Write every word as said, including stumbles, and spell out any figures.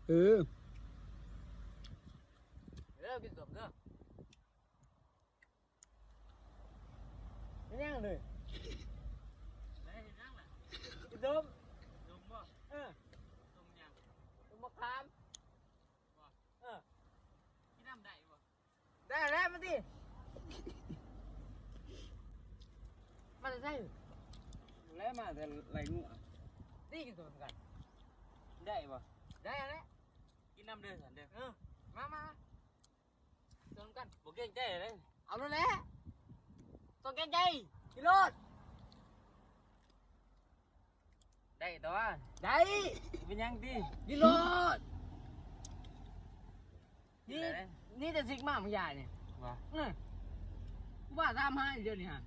เออ เด้อกินสมเด้อ ไม่ย่างเลย ได้เห็นยังล่ะ กินสม สมบ่ เออ สมยัง สมมะขาม บ่ เออ กินน้ำได้บ่ ได้แล้วมาดิ มาแต่ไส แล้วมาแต่ไรงัว นี่กินสมกัน ได้บ่ ได้แล้ว กินน้ำเด้อสันเด้อ เออ มามามา สมกัน บ่เกรงใจเลย เอาแล้วแหละ ต้องเกรงใจ กินโลด ได้ตัว ได้ เป็นยังดี กินโลด นี่ ได้ นี่แต่ซิกมามึงยายเนี่ย บ่ อืม กูว่าตามหาอยู่เดี๋ยวนี้ฮะ